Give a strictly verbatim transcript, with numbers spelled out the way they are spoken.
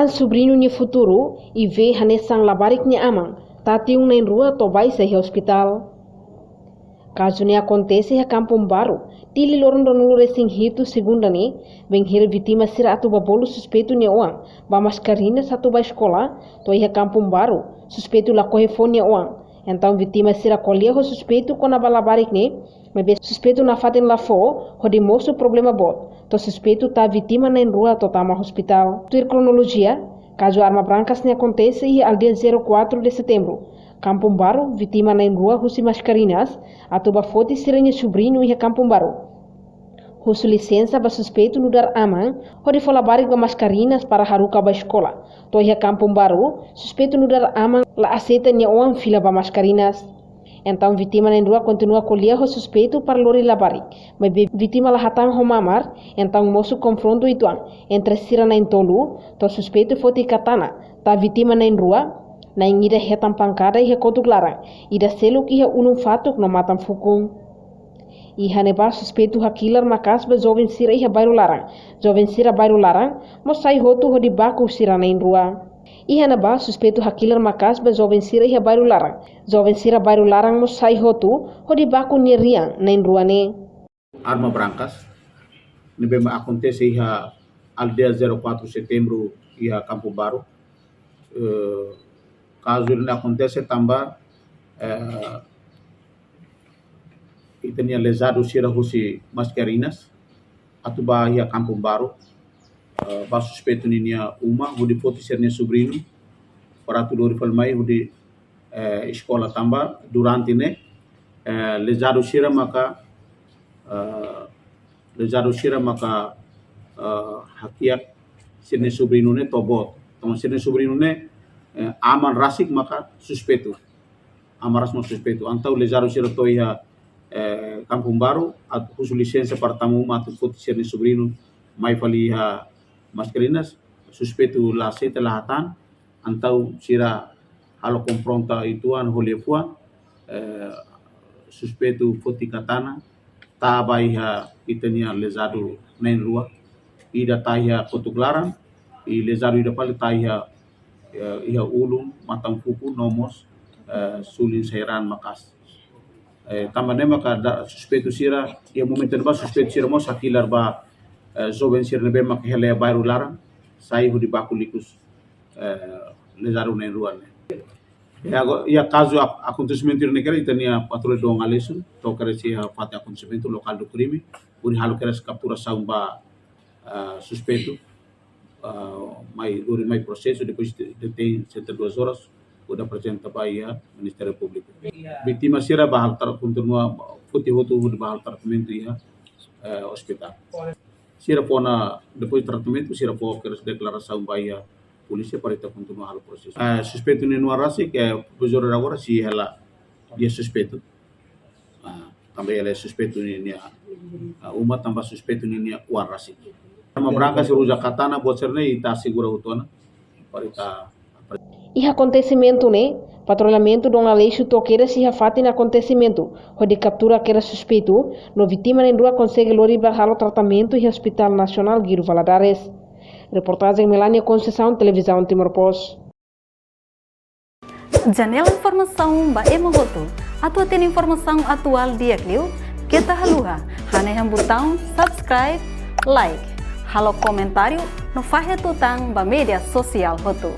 Sobriñu nia futuru, Ive hanesan labarik nia aman, tati un na'in rua to'o baixa iha ospitál. Kazu ne'e akontese iha Kampung Baru, Dili loron ruanulu resin hitu, segunda ne'e, bainhira vítima sira atu bá bolu suspeitu nia oan ba Mascarenhas atu bá eskola, to'o iha Kampung Baru, suspeitu lakohi fó nia oan. Entaun vítima sira ko'alia ho suspeitu kona-ba labarik ne'e, maibé suspeitu nafatin la fó, hodi mosu problema boot, to'o suspeitu tau vítima na'in rua to'o tama ospitál. Tuir kronolojia, kazu arma brankas ne'e akontese iha aldeia zero quatro de Setembro, Kampung Baru, vítima na'in rua husi Mascarenhas, atu bá foti sira-nia sobriñu iha Kampung Baru. Husu lisensa ba suspeitu nu'udar aman, hodi fó labarik ba Mascarenhas para haruka bá eskola. To'o iha Kampung Baru, suspeitu nu'udar aman la aseita nia oan fila ba Mascarenhas. Entaun vítima na'in rua kontinua ko'alia ho suspeitu para lori labarik. Maibé vítima la hatán ho mamar, entaun mosu konfrontu uitoan entre sira na'in tolu, to'o suspeitu foti katana, tau vítima na'in rua, na'in ida hetan pankada iha kotuk laran, ida seluk iha ulun fatuk no matan fukun. Iha ne'ebá suspeitu hakilar maka'as ba joven sira iha bairru laran. Joven sira bairru laran mós sai hotu hodi baku sira na'in rua. Iha ne'ebá suspeitu hakilar maka'as ba joven sira iha bairru laran. Joven sira bairru laran mós sai hotu hodi baku nia rian na'in rua ne'e. Arma brankas ne'ebé mak akontese iha aldeia zero quatro Setembro iha Kampung Baru. Eh, kazu ne'e akontese tanba, eh, ita-nia lezadu sira husi Mascarenhas atu bá iha Kampung Baru, eh, bá suspeitu ninia uma hodi foti sira-nia sobriñu para atu lori fali mai hodi, eh, eskola tanba durante ne'e, eh, lezadu sira maka, eh, lezadu sira maka, eh, hakiak sira-nia sobriñu ne'e to'o boot. Tanba sira-nia sobriñu ne'e, eh, aman rasik maka suspeitu. Aman rasik maka suspeitu. Entaun lezadu sira to'o iha, eh, Kampung Baru, atu husu lisensa para tama uma atu foti sira-nia sobriñu mai fali iha Mascarenhas, suspeitu la aseita, la hatán, entaun sira halo konfronta uitoan ho liafuan, eh, suspeitu foti katana, tau ba iha ita-nia lezadu na'in rua, ida tau iha kotuk laran, i lezadu ida fali tau iha, eh, iha ulun, matan fukun no mós, eh, sulin sa'e raan maka'as. Eh, tanba ne'e maka da-, suspeitu sira, iha momentu ne'ebá suspeitu sira mós hakilar ba, eh, joven sira ne'ebé maka hela iha bairru laran, sai hodi baku likus, eh, lezadu na'in rua ne'e. Iha ago-, iha kazu ak-, akontesimentu ne'e kedas ita-nia patrulla Dom Aleixo, to'o kedas iha fatin akontesimentu, local do crime, hodi halo kedas kapturasaun ba, eh, suspeitu, eh, mai, lori mai prosesu, depois de, detein setenta e duas horas, hodi aprezenta ba iha Ministériu Públiku. Vítima sira bá halo tra-, kontinua foti hotu hodi bá halo tratamentu iha, eh, ospitál. Sira fó ona, depois tratamentu, sira fó kedas deklarasaun ba iha polísia para ita kontinua halo prosesu. Eh, suspeitu na'in rua rasik, eh, provizóriu agora sei hela iha suspeitu. Ah, tanba hela iha suspeitu ninia, ah, uma tanba suspeitu ninia oan rasik. Arma brankas, sira uza katana, buat sira-ne'e ita asegura hotu ona. Para ita. Iha akontesimentu ne'e, patrullamentu Dom Aleixo to'o kedas iha fatin akontesimentu, hodi kaptura kedas suspeitu, no vítima na'in rua konsege lori bá halo tratamentu iha Hospital Nasionál Guido Valadares. Reportajen Melania Conceição, Televizaun Timor Post. Janela informasaun ba ema hotu. Atu hatene informasaun atuál di'ak liu, keta haluha hanehan butaun subscribe, like, halo komentáriu no fahe tutan ba média sosiál hotu.